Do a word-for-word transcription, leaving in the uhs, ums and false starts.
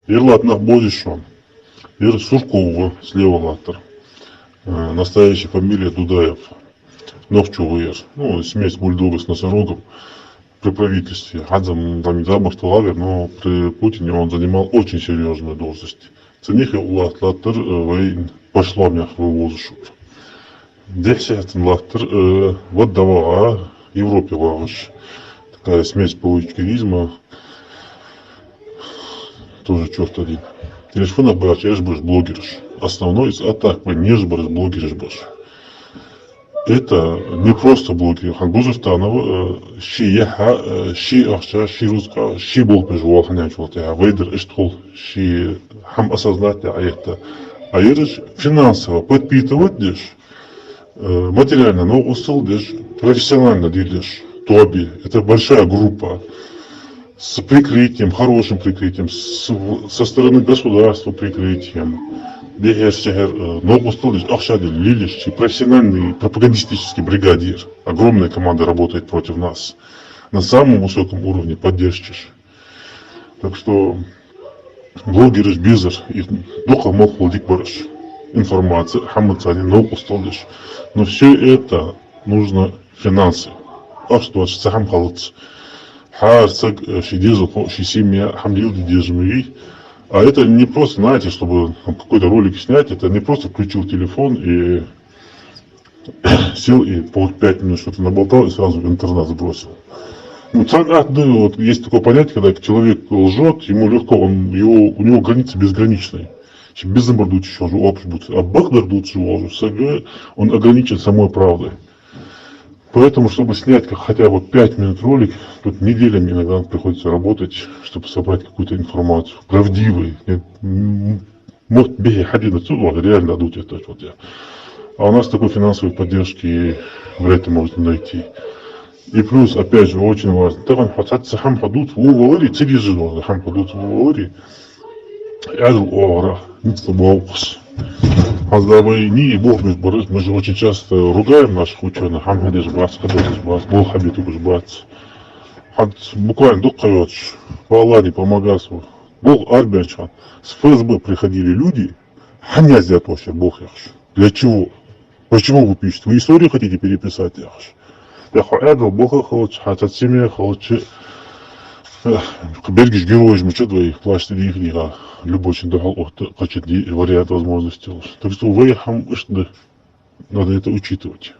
Ер латта нах бовзий шоана? Ер Сурков ва, слева латтар. Э, настоящая фамилия Дудаев. Нохчо ва ер. Ну, смесь бульдога с носорогом при правительстве. ХӀанз а там забахьа вар, но при Путине он занимал очень серьёзную должность. Цу наьха латта латтар, э, вай пошлом яха вовзаш. Дехьа-сехьа цун латтар, э, вад да вагӀа, Европе вагӀаш. Такая смесь получкеризма. Тоже чёрт один. Телефонах баьрча ераш бараш блогераш. Основной из атак вай нежбараш блогераш бараш. Это не просто блогеры. ХӀанз Бузуртанова, э, ший яхь, э, ший ахча, ший рузкъа, ший болх беш вола хьанянчул тӀехьа. Вай дар иштта хул, ший хӀама осознать а етта. А ераш финансово подпитывать деш, э, материально новкъостал деш, профессионально дир деш. Тоби. Это большая группа. С прикрытием, хорошим прикрытием, с-, со стороны государства прикрытием. Дехьара-сехьара, э, новкъостал деш, ахча деш, лелаш, чи профессиональный пропагандистический бригадир. Огромная команда работает против нас. На самом высоком уровне поддержки. Так что блогераш безар, и дукха малхбола дика бараш. Информаци, хӀама царна новкъостал деш. Но всё это нужно финансы. Ахча доацаш цхьа хӀама хилац. ХӀара сага, э, ший дезал хов, ший семья, хӀама леладе дезаш ма вий. А это не просто, знаете, чтобы там какой-то ролик снять, это не просто включил телефон и сел и по пять минут что-то наболтал и сразу в интернет сбросил. Ну, цхьан атта, ну, вот есть такое понятие, когда человек лжёт, ему легко, он, его, у него границы безграничные. Чи безам бар дувцаш волча оапаш бувц. А бакъдар дувцаш волча сага, он ограничен самой правдой. Поэтому, чтобы снять как хотя бы пять минут ролик, тут неделями иногда приходится работать, чтобы собрать какую-то информацию правдивую. Нет, м, может, бехи хадина цу, вот, реально дадут это, вот я. А у нас такой финансовой поддержки вряд ли можно найти. И плюс, опять же, очень важно. Тахан хьо цхьацца хӀама хьадувц, ву валари, ца дезаш дола хӀама хьадувц, ву валари. Ӏаьдал оагӀорахьа, ницкъ бовкъус. ХӀанз да вай ни болх беш бараш, мы же очень часто ругаем наших учёных, хӀама хьадеш бац, хӀама хьадеш бац, болх хьабе тугаш бац. ХӀанз буквально дукха ха йоацаш, Павлович Помогасов, болх арабаьннача хана, с ФСБ приходили люди, хьанна яздаьд воаш ер болх яхаш. Для чего? Почему вы пишете? Вы историю хотите переписать, яхаш. ТӀаккха хьо Ӏаьдал болх хилча, хьа цхьа семья хилча, э, берригаш геройш мичад вай, плащ тӀа дийха-дийха, любой шин духьал отта кхыча ди-, вариант возможности луш. Так что вай хӀама иштта да. Надо это учитывать.